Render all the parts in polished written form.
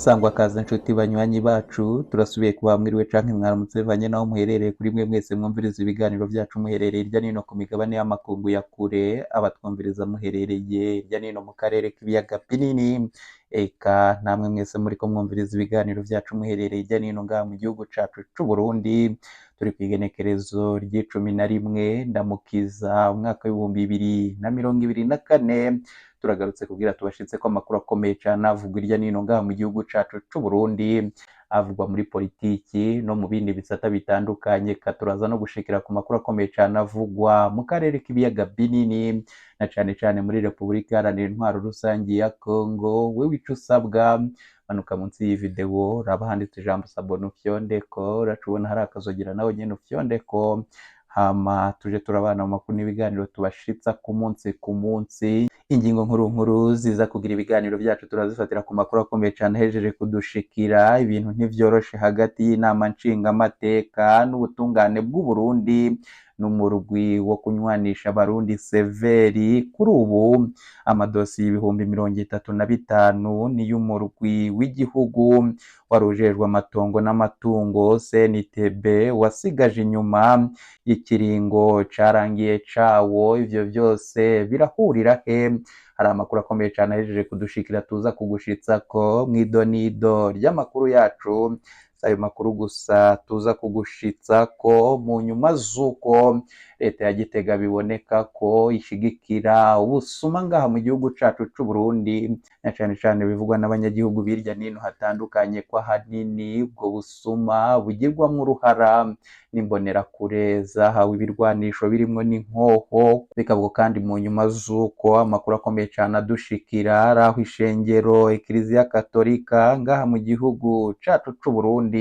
Sangwa kaze nshuti banywanyi bacu, turasubiye kuba mwiriwe canke mwaramutse bivanye naho muherereye. Kuri mwe mwese mwumviriza ibiganiro vyacu muherereye hirya nino ku migabane y'amakungu ya kure, abatwumviriza muherereye hirya nino mu karere k'ibiyaga binini, eka namwe mwese muriko mwumviriza ibiganiro vyacu muherereye hirya nino ngaha mu gihugu cacu c'Uburundi. Turi kw'igenekerezo ry'icumi na rimwe Ndamukiza umwaka w'2024. Turagarutse kugira tubashitse ko amakuru akomeye cane avugwa hirya nino ngaha mu gihugu cacu c'Uburundi, avugwa muri politiki no mu bindi bisata bitandukanye. Ka turaza no gushikira ku makuru akomeye cane avugwa mu karere k'ibiyaga binini, na cane cane muri Repubulika Iharanira Intwaro Rusangi ya Congo. Wewe ico usabwa, manuka munsi y'iyi video, raba handitse ijambo "s'abonner", ufyondeko. Uraca ubona hari akazogera, nawe nyene ufyondeko, hama tuje turabana mu makuru n'ibiganiro tubashitsa ku munsi ku munsi. Ingingo nkuru nkuru ziza kugira ibiganiro byacu turazifatira ku makuru akomeye cyane ahejeje kudushikira. Ibintu ntivyoroshe hagati y'inama nshingamateka n'ubutungane bw'u Burundi n'umurwi wo kunywanisha Abarundi, CVR. Kuri ubu amadosiye 35,000 niy'umurwi w'igihugu wari ujejwe amatongo n'amatungo, CNTB, wasigaje inyuma y'ikiringo carangiye cawo. Ivyo vyose birahurira he? Hari amakuru akomeye cyane ahejeje kudushikira tuza kugushitsa ko mw'idonido ry'amakuru yacu. Si ayo makuru gusa tuza kugushitsa ko mu nyuma z'uko leta ya Gitega biboneka ko ishigikira ubusuma ngaha mu gihugu cacu c'u Burundi, na cane cane bivugwa n'abanyagihugu birya nino hatandukanye ko ahanini ubwo busuma bugirwamwo uruhara n'imbonerakure zahawe ibirwanisho birimwo n'inkoho. Bikavuga kandi mu nyuma z'uko amakuru akomeye cane adushikira ari aho ishengero Ekiriziya Katolika ngaha mu gihugu cacu c'u Burundi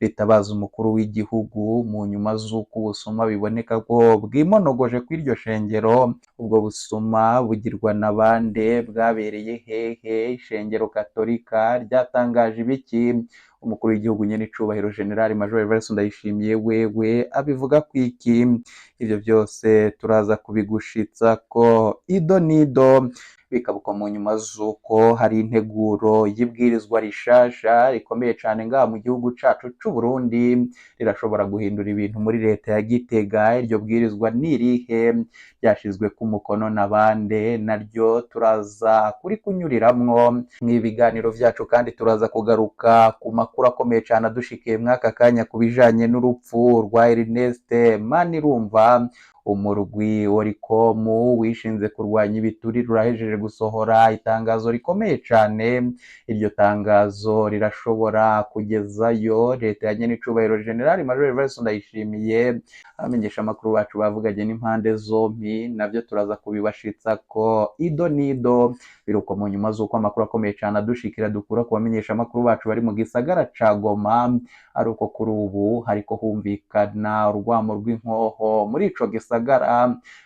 ritabaza umukuru w'igihugu mu nyuma z'uko ubusuma biboneka ko bwimonogoje kw'iryo shengero. Ubwo busuma bugirwa na bande? Bwabereye hehe? Ishengero Katolika ryatangaje ibiki? Umukuru w'igihugu nyene icubahiro General Major Evariste Ndayishimiye wewe abivuga kwiki? Ivyo byose turaza kubigushitsa ko ido nido. Bikabuka mu nyuma z'uko hari integuro y'ibwirizwa rishasha rikomeye cane ngaha mu gihugu cacu c'u Burundi, rirashobora guhindura ibintu muri leta ya Gitega. Iryo bwirizwa ni irihe? Ryashizwe ku mukono na bande? Naryo turaza kuri kunyuriramwo mw'ibiganiro vyacu. Kandi turaza kugaruka ku makuru akomeye cane adushikiye mw'aka kanya ku bijanye n'urupfu rwa Ernest Manirumva. Umurwi Oricom wishinze kurwanya ibiturire urahejeje gusohora itangazo rikomeye cane. Iryo tangazo rirashobora kugezayo leta ya nyenicubahiro General Major Evariste Ndayishimiye. Abamenyesha amakuru bacu bavuganye n'impande zompi, navyo turaza kubibashitsa ko ido nido. Biruko mu nyuma z'uko amakuru akomeye cane adushikira dukura ku bamenyesha amakuru bacu bari mu gisagara ca Goma ari uko kuri ubu hariko humvikana urwamo rw'inkoho muri ico gisagara.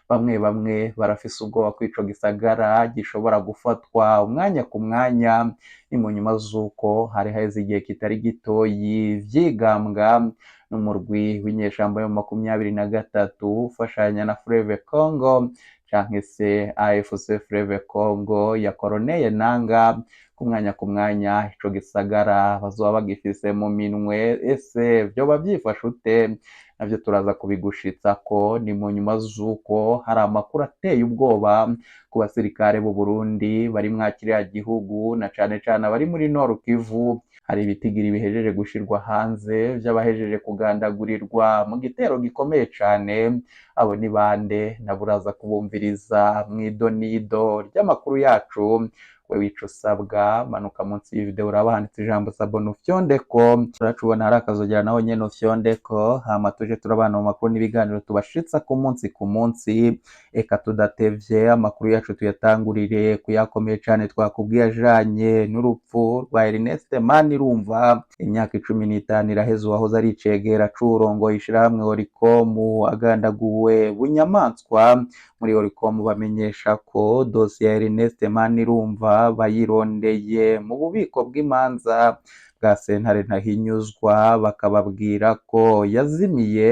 Bamwe bamwe barafise ubwoba ko ico gisagara gishobora gufatwa umwanya ku mwanya. Ni mu nyuma z'uko hari haheze igihe kitari gitoyi vyigambwa n'umurwi w'inyeshamba yo 23 ufashanya na Fleuve Congo canke se AFC Fleuve Congo ya Corneille Nanga, ku mwanya ku mwanya ico gisagara bazoba bagifise mu minwe. Ese vyoba vyifashe ute? Navyo turaza kubigushitsa ko. Ni mu nyuma z'uko hari amakuru ateye ubwoba ku basirikare b'u Burundi bari mwa kiriya gihugu, na cane cane abari muri Nord Kivu. Hari ibitigiri bihejeje gushirwa hanze vy'abahejeje kugandagurirwa mu gitero gikomeye cane. Abo ni bande? Nabo uraza kubumviriza mw'idonido ry'amakuru yacu. Wewe ico usabwa, manuka munsi y'iyi uraba handitse ijambo "s'abonner", ufyondeko. Uraca ubona hari akazogera, naho nyene ufyondeko, hama tuje turabana mu makuru n'ibiganiro tubashitsa ku munsi ku munsi. Eka tudatevye, amakuru yacu tuyatangurire kuyakomeye cane twakubwiye ajanye n'urupfu rwa Ernest Manirumva. Imyaka 15 iraheze uwahoze ari icegera c'uwurongoye ishirahamwe Oricom agandaguwe bunyamaswa. Muri Oricom bamenyesha ko dosiye ya Ernest Manirumva bayirondeye mu bubiko bw'imanza bwa sentare Ntahinyuzwa, bakababwira ko yazimiye.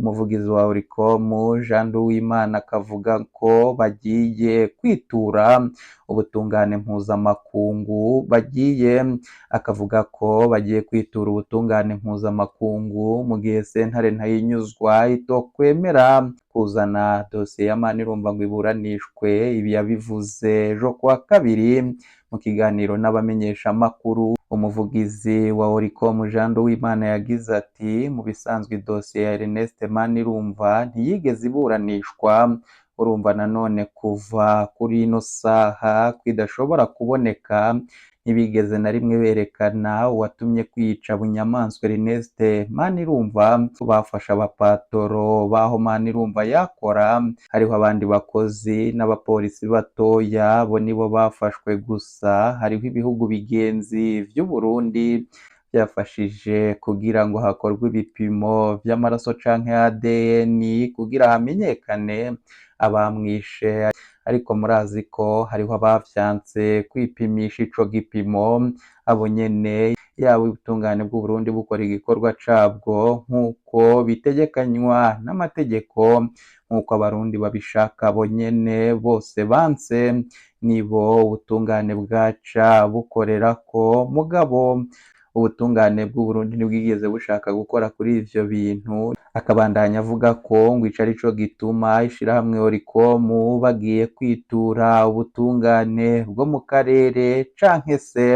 Umuvugizi wa Oricom Jean Nduwimana akavuga ko bagiye kwitura ubutungane mpuzamakungu, bagiye akavuga ko bagiye kwitura ubutungane mpuzamakungu mu gihe sentare ntayinyuzwa itokwemera kuzana dosiye ya Manirumva ngo iburanishwe. Ibi yabivuze ejo kuwa kabiri mu kiganiro n'abamenyeshamakuru. Umuvugizi wa Oricom Jean Nduwimana yagize ati: mu bisanzwe idosiye ya Ernest Manirumva ntiyigeze iburanishwa, urumva nanone kuva kuri ino saha ko idashobora kuboneka, ntibigeze na rimwe berekana uwatumye kwica bunyamaswa Ernest Manirumva. Bafashe abapatoro baho Manirumva yakora, hariho abandi bakozi n'abapolisi batoya, bo nibo bafashwe gusa. Hariho ibihugu bigenzi vy'u Burundi byafashije kugira ngo hakorwe ibipimo vy'amaraso canke ADN kugira hamenyekane abamwishe, ariko murazi ko hariho abavyanse kwipimisha ico gipimo. Abo nyene yaba ubutungane bw'u Burundi bukora igikorwa cabwo nk'uko bitegekanywa n'amategeko, nk'uko abarundi babishaka, abo nyene bose banse nibo ubutungane bwaca bukorerako. Mugabo ubutungane bw'u Burundi ntibwigeze bushaka gukora kuri ivyo bintu. Akabandanya avuga ko ngo ico arico gituma ishirahamwe Oricom bagiye kwitura ubutungane bwo mu karere canke se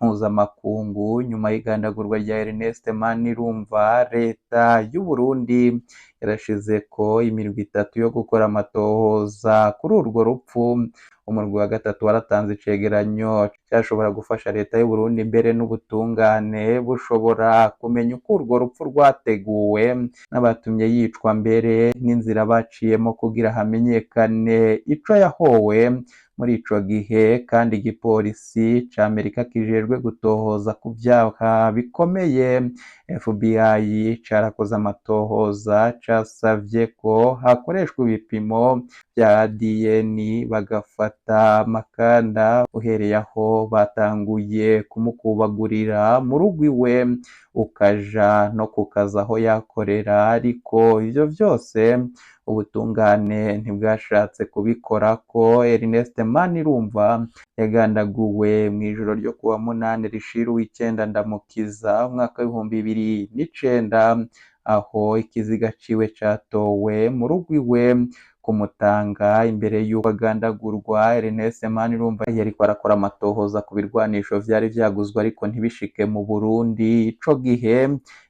mpuzamakungu. Nyuma y'igandagurwa rya Ernest Manirumva, leta y'u Burundi yarashizeko imirwi itatu yo gukora amatohoza kuri urwo rupfu. Umurwi wa gatatu waratanze icegeranyo cyashobora gufasha leta y'u Burundi mbere n'ubutungane bushobora kumenya uko urwo rupfu rwateguwe n'abatumye yicwa, mbere n'inzira baciyemo kugira hamenyekane ico yahowe. Muri ico gihe kandi igipolisi ca Amerika kijejwe gutohoza ku vyaha bikomeye FBI carakoze amatohoza, casavye ko hakoreshwa ibipimo vya ADN bagafata amakanda uhereye aho batanguye kumukubagurira mu rugo iwe ukaja no ku kazi aho yakorera, ariko ivyo vyose ubutungane ntibwashatse kubikorako. Ernest Manirumva yagandaguwe mw'ijoro ryo kuwa munani rishira uw'icenda Ndamukiza umwaka w'2009, aho ikiziga ciwe catowe mu rugo iwe kumutanga. Imbere y'uko agandagurwa, Ernest Manirumva yariko arakora amatohoza ku birwanisho vyari vyaguzwe ariko ntibishike mu Burundi. Ico gihe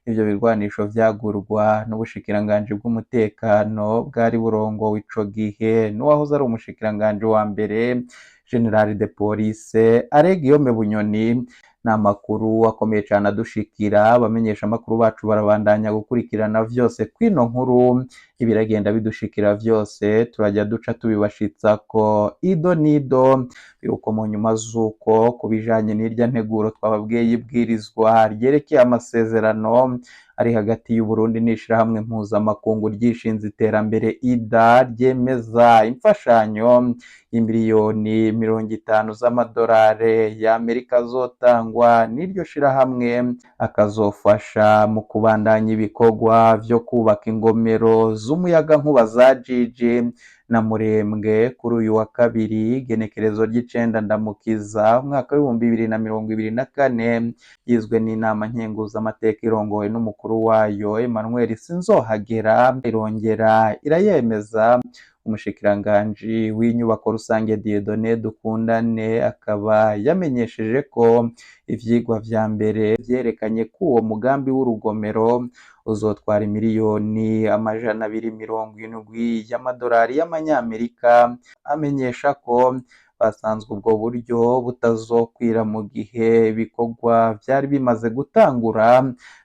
ivyo birwanisho vyagurwa n'ubushikiranganji bw'umutekano bwari burongowe ico gihe n'uwahoze ari umushikiranganji wa mbere General de Police Alain Guillaume Bunyoni. Ni amakuru akomeye cane adushikira, abamenyesha amakuru bacu barabandanya gukurikirana vyose kwino nkuru, ibiragenda bidushikira vyose turajya duca tubibashitsako ido nido. Biruko mu nyuma z'uko ku bijanye n'irya nteguro twababwiye y'ibwirizwa ryerekeye amasezerano ari hagati y'u Burundi n'ishirahamwe mpuzamakungu ryishinze iterambere IDA, ryemeza imfashanyo y'imiliyoni 50 z'amadolari y'Amerika azotangwa n'iryo shirahamwe, akazofasha mu kubandanya ibikorwa vyo kubaka ingomero z'umuyagankuba za Jiji na Murembwe. Kuri uyu wa kabiri igenekerezo ry'icenda Ndamukiza umwaka w'2024, yizwe n'inama nkenguzamateka irongowe n'umukuru wayo Emmanuel Sinzohagera, irongera irayemeza. Umushikiranganji w'inyubako rusange Dieudonné Dukundane akaba yamenyesheje ko ivyigwa vya mbere vyerekanye ko uwo mugambi w'urugomero uzotwara imiliyoni 270 y'amadolari y'amanyamerika. Amenyesha ko basanzwe ubwo buryo butazokwira mu gihe ibikorwa vyari bimaze gutangura.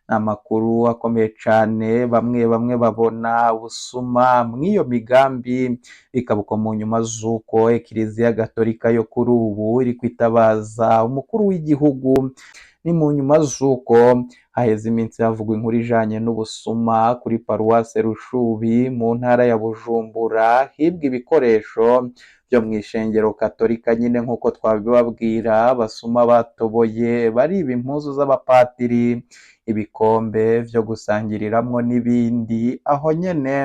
Ni amakuru akomeye cane, bamwe bamwe babona ubusuma mw'iyo migambi, bikaba uko mu nyuma z'uko Ekiliziya Gatolika yo kuri ubu iri kwitabaza umukuru w'igihugu. Ni mu nyuma z'uko haheze iminsi havugwa inkuru ijanye n'ubusuma kuri paruwase Rushubi mu ntara ya Bujumbura, hibwe ibikoresho Byo mw'ishengero katolika nyine nk'uko twabibabwira, abasuma batoboye bariba impuzu z'abapatiri, ibikombe vyo gusangiriramwo n'ibindi. Aho nyene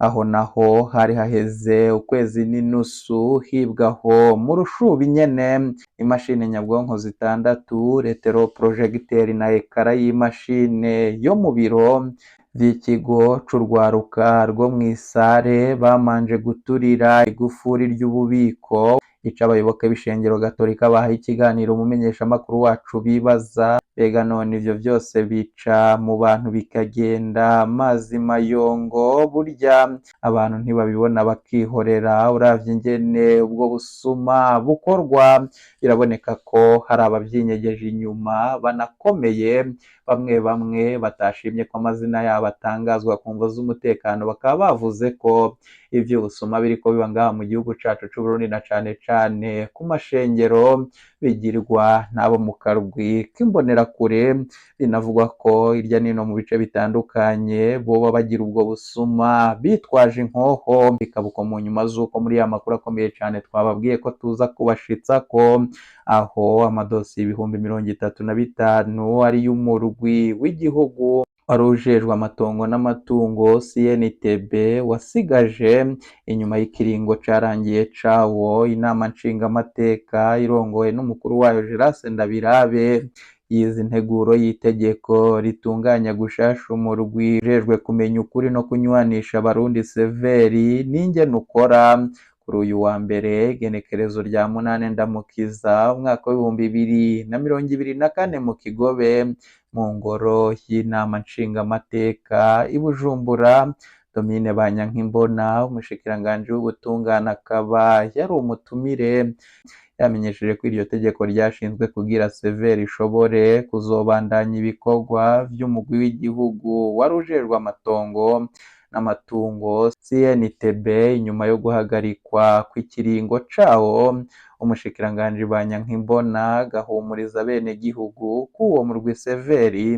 aho naho hari haheze ukwezi n'inusu hibwaho mu Rushubi nyene imashini nyabwonko zitandatu, retroprojecteur na écran y'imashine yo mu biro vy'ikigo c'urwaruka rwo mw'isare. Bamanje guturira igufuri ry'ububiko. Ico abayoboke b'ishengero gatolika bahaye ikiganiro umumenyeshamakuru wacu bibaza: mbega none ivyo vyose bica mu bantu bikagenda amazi mayongo, burya abantu ntibabibona bakihorera? Uravye ingene ubwo busuma bukorwa, biraboneka ko hari abavyinyegeje inyuma banakomeye. Bamwe bamwe batashimye ko amazina yabo atangazwa ku mvo z'umutekano bakaba bavuze ko ivy'ubusuma biriko biba ngaha mu gihugu cacu c'Uburundi, na cane cane ku mashengero, bigirwa n'abo mu karwi k'imbonerakure. Binavugwa ko hirya nino mu bice bitandukanye boba bagira ubwo busuma bitwaje inkoho. Bikaba uko mu nyuma z'uko muri ya makuru akomeye cane twababwiye ko tuza kubashitsa ko aho amadosiye 35,000 ari y'umurwi w'igihugu wari ujejwe amatongo n'amatungo CNTB wasigaje inyuma y'ikiringo carangiye cawo. Inama nshingamateka irongowe n'umukuru wayo Gerase Ndabirabe yize integuro y'itegeko ritunganya gushasha umurwi ujejwe kumenya ukuri no kunywanisha abarundi severi n'ingene ukora. Kuri uyu wa mbere, igenekerezo rya 8 Ndamukiza umwaka w'2024, mu Kigobe mu ngoro y'inama nshingamateka i Bujumbura, Domine Banyankimbona, umushikiranganji w'ubutungane, akaba yari umutumire. Yamenyesheje ko iryo tegeko ryashinzwe kugira severi ishobore kuzobandanya ibikorwa vy'umugwi w'igihugu wari ujejwe amatongo n'amatungo CNTB inyuma yo guhagarikwa kw'ikiringo cawo. Umushikiranganji Banyankimbona gahumuriza abenegihugu ko uwo murwi severi,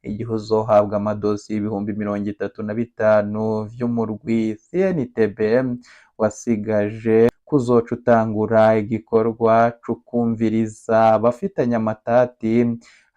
igihe uzohabwa amadosiye 35,000 vy'umurwi CNTB wasigaje, kuzoca utangura igikorwa c'ukumviriza abafitanye amatati,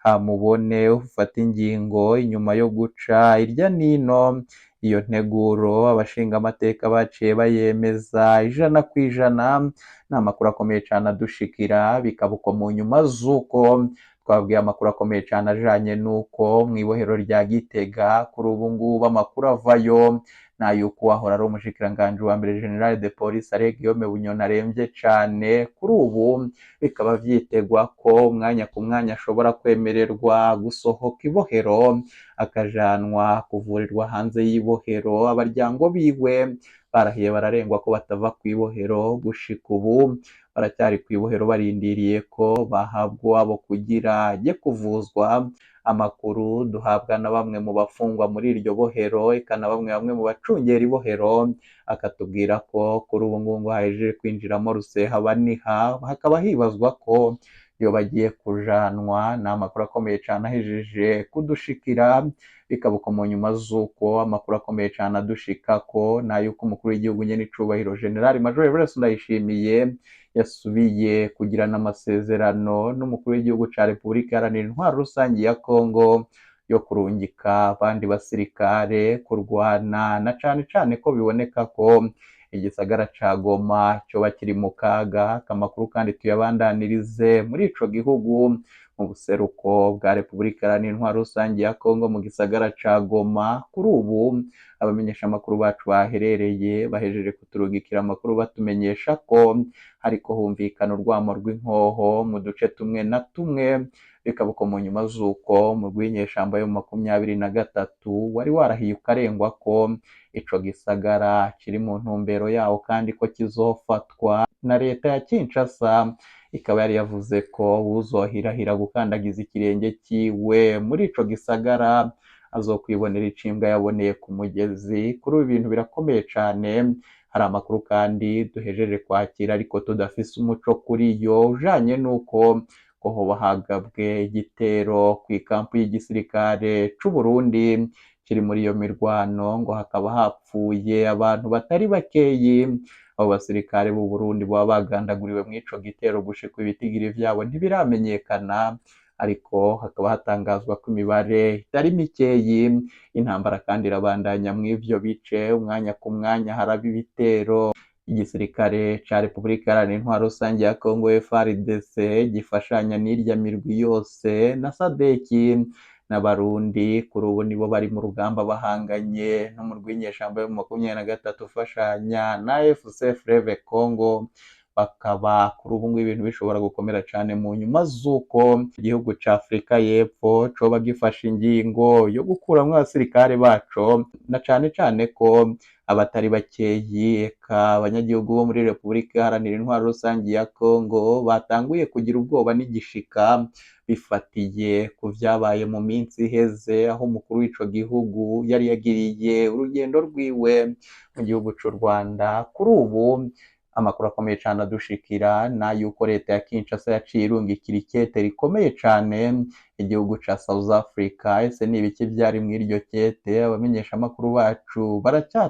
hamubone ufata ingingo inyuma yo guca irya nino iyo nteguro. Abashingamateka baciye bayemeza 100%. Ni amakuru akomeye cane adushikira. Bikaba uko mu nyuma z'uko twabwiye amakuru akomeye cane ajanye n'uko mw'ibohero rya Gitega kuri ubu ngubu amakuru avayo n'ayuko uwahora ari umushikiranganji wa mbere, General de Police Alain Guillaume Bunyoni, aremvye cane. Kuri ubu bikaba vyitegwa ko umwanya ku mwanya ashobora kwemererwa gusohoka ibohero akajanwa kuvurirwa hanze y'ibohero. Abaryango biwe barahiye bararengwa ko batava kw'ibohero. Gushika ubu baracyari kw'ibohero barindiriye ko bahabwa uwabo kugira ajye kuvuzwa. Amakuru duhabwa na bamwe mu bafungwa muri iryo bohero, eka na bamwe bamwe mu bacungera ibohero, akatubwira ko kuri ubu ngubu hahejeje kwinjiramo Rusehabaniha, hakaba hibazwa ko iyo bagiye kujanwa. Ni amakuru akomeye cane ahejeje kudushikira. Bikaba uko mu nyuma z'uko amakuru akomeye cane adushikako n'ay'uko umukuru w'igihugu nyene icubahiro General Major Evariste Ndayishimiye yasubiye kugirana amasezerano n'umukuru w'igihugu ca Repubulika Iharanira Intwaro Rusangi ya Kongo yo kurungika abandi basirikare kurwana, na cane cane ko biboneka ko igisagara ca Goma coba kiri mu kaga. Amakuru kandi tuyabandanirize muri ico gihugu, mu buseruko bwa Repubulika Iharanira Intwaro Rusangi ya Kongo, mu gisagara ca Goma. Kuri ubu abamenyesha amakuru bacu baherereye bahejeje kuturungikira amakuru batumenyesha ko hariko humvikana urwamo rw'inkoho mu duce tumwe na tumwe. Bikaba uko mu nyuma z'uko mu rw'inyeshamba yo mu 23 wari warahiye ukarengwa ko ico gisagara kiri mu ntumbero yawo kandi ko kizofatwa na leta ya Kinshasa. Ikaba yari yavuze ko uzohirahira gukandagiza ikirenge ciwe muri ico gisagara azokwibonera icimbwa yaboneye ku mugezi. Kuri ubu ibintu birakomeye cane. Hari amakuru kandi duhejeje kwakira ariko tudafise umuco kuri yo, ujanye n'uko ko hoba hagabwe igitero kw'ikampu y'igisirikare c'u Burundi kiri muri iyo mirwano, ngo hakaba hapfuye abantu batari bakeyi. Abo basirikare b'u Burundi baba bagandaguriwe mw'ico gitero, gushika ibitigiri vyabo ntibiramenyekana, ariko hakaba hatangazwa ko imibare itari mikeyi. Intambara kandi irabandanya mw'ivyo bice, umwanya ku mwanya haraba ibitero. Igisirikare ca Repubulika Iharanira Intwaro Rusange ya Congo FARDC gifashanya n'irya mirwi yose na SADC n'Abarundi, kuri ubu nibo bari mu rugamba bahanganye n'umurwi w'inyeshamba yo mu 23 ufashanya na FC Fleuve Congo. Bakaba kuri ubu ngubu ibintu bishobora gukomera cane mu nyuma z'uko igihugu ca Afurika y'Epfo coba gifashe ingingo yo gukuramwo abasirikare baco, na cane cane ko abatari bakeyi, eka abanyagihugu bo muri Repubulika Iharanira Intwaro Rusange ya Congo, batanguye kugira ubwoba n'igishika bifatiye ku vyabaye mu minsi iheze, aho umukuru w'ico gihugu yari yagiriye urugendo rwiwe mu gihugu c'u Rwanda. Kuri ubu amakuru akomeye cane adushikira na yuko leta ya Kinshasa yaciye irungikira ikete rikomeye cane igihugu ca South Africa. Ese ni ibiki vyari mw'iryo kete? Abamenyeshamakuru bacu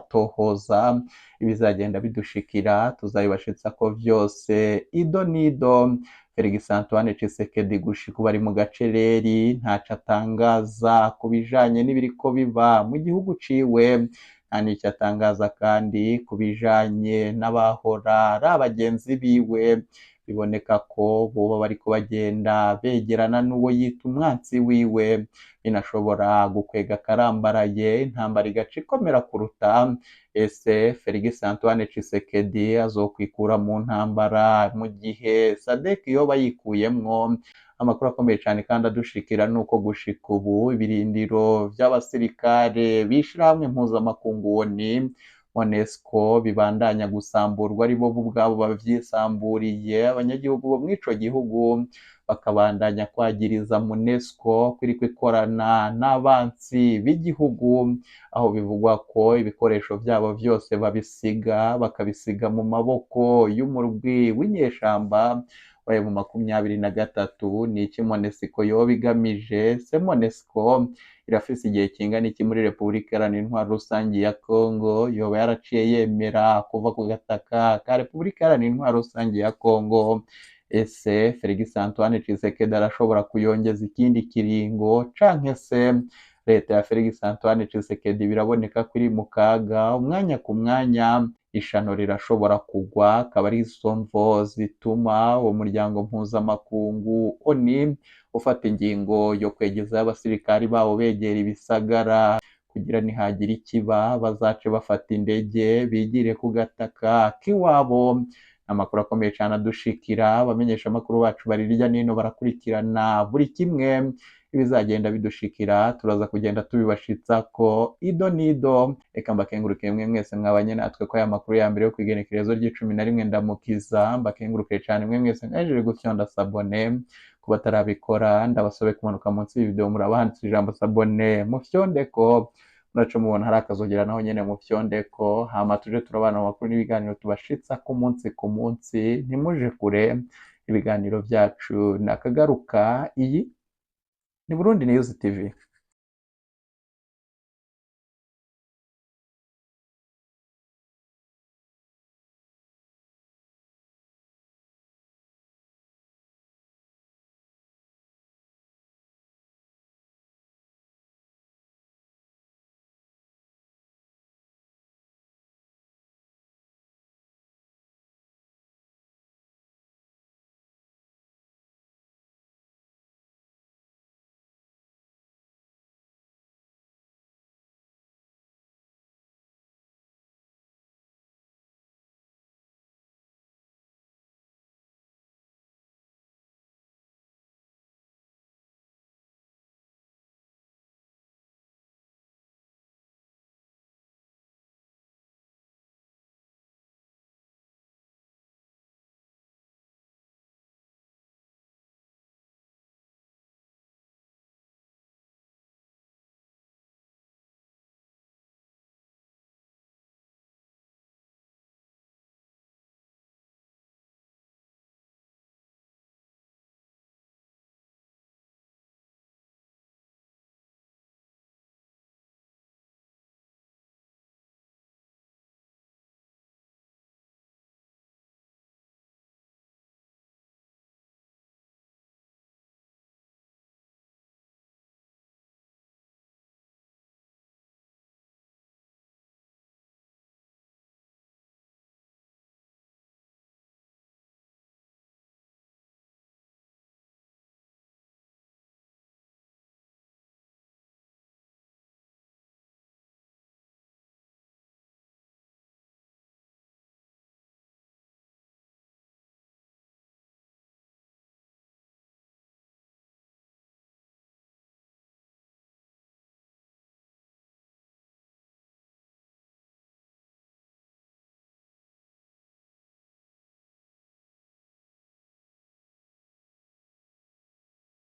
baracyatohoza. Ibizagenda bidushikira tuzabibashitsako vyose ido nido. Felix Antoine Tshisekedi gushika ubu ari mu gacereri, ntaco atangaza ku bijanye n'ibiriko biba mu gihugu ciwe, nta n'icyo atangaza kandi ku bijanye n'abahora ari abagenzi biwe, biboneka ko boba bariko bagenda begerana n'uwo yita umwansi wiwe, binashobora gukwega akarambaraye, intambara igaca ikomera kuruta. Ese Felix Antoine Tshisekedi azokwikura mu ntambara mu gihe SADC yoba yikuyemwo? Amakuru akomeye cane kandi adushikira nuko gushika ubu ibirindiro vy'abasirikare b'ishirahamwe mpuzamakungu ONU MONUSCO bibandanya gusamburwa, ari bo ubwabo bavyisamburiye. Abanyagihugu bo mw'ico gihugu bakabandanya kwagiriza MONUSCO ko iriko ikorana n'abansi b'igihugu, aho bivugwa ko ibikoresho vyabo vyose babisiga, bakabisiga mu maboko y'umurwi w'inyeshamba wa M23. Ni iki MONUSCO yoba igamije? Se MONUSCO irafise igihe kingana iki muri Repubulika Iharanira Intwaro Rusange ya Congo? Yoba yaraciye yemera kuva ku gataka ka Repubulika Iharanira Intwaro Rusange ya Congo? Ese Felix Antoine Tshisekedi arashobora kuyongeza ikindi kiringo, canke se leta ya Felix Antoine Tshisekedi biraboneka ko iri mu kaga, umwanya ku mwanya ishano rirashobora kugwa? Akaba ari izo mvo zituma uwo muryango mpuzamakungu ONU ufata ingingo yo kwegezayo abasirikari bawo begera ibisagara, kugira nihagira ikiba bazace bafata indege bigire ku gataka k'iwabo. Amakuru akomeye cane adushikira, abamenyesha amakuru bacu bari hirya nino barakurikirana buri kimwe. Ibizagenda bidushikira turaza kugenda tubibashitsako ido nido. Reka mbakenguruke mwe mwese mwabanye natwe ko aya makuru ya mbere yo kw'igenekerezo ry'icumi na rimwe Ndamukiza. Mbakenguruke cane mwe mwese mwahejeje gufyonda s'abonner. Ku batarabikora, ndabasabe kumanuka munsi y'ivideo, muraba handitse ijambo s'abonner, mufyondeko. Muraca mubona hari akazogera, naho nyene mufyondeko, hama tuje turabana mu makuru n'ibiganiro tubashitsa ku munsi ku munsi. Ntimuje kure, ibiganiro vyacu nakagaruka. Iyi ni Burundi News TV.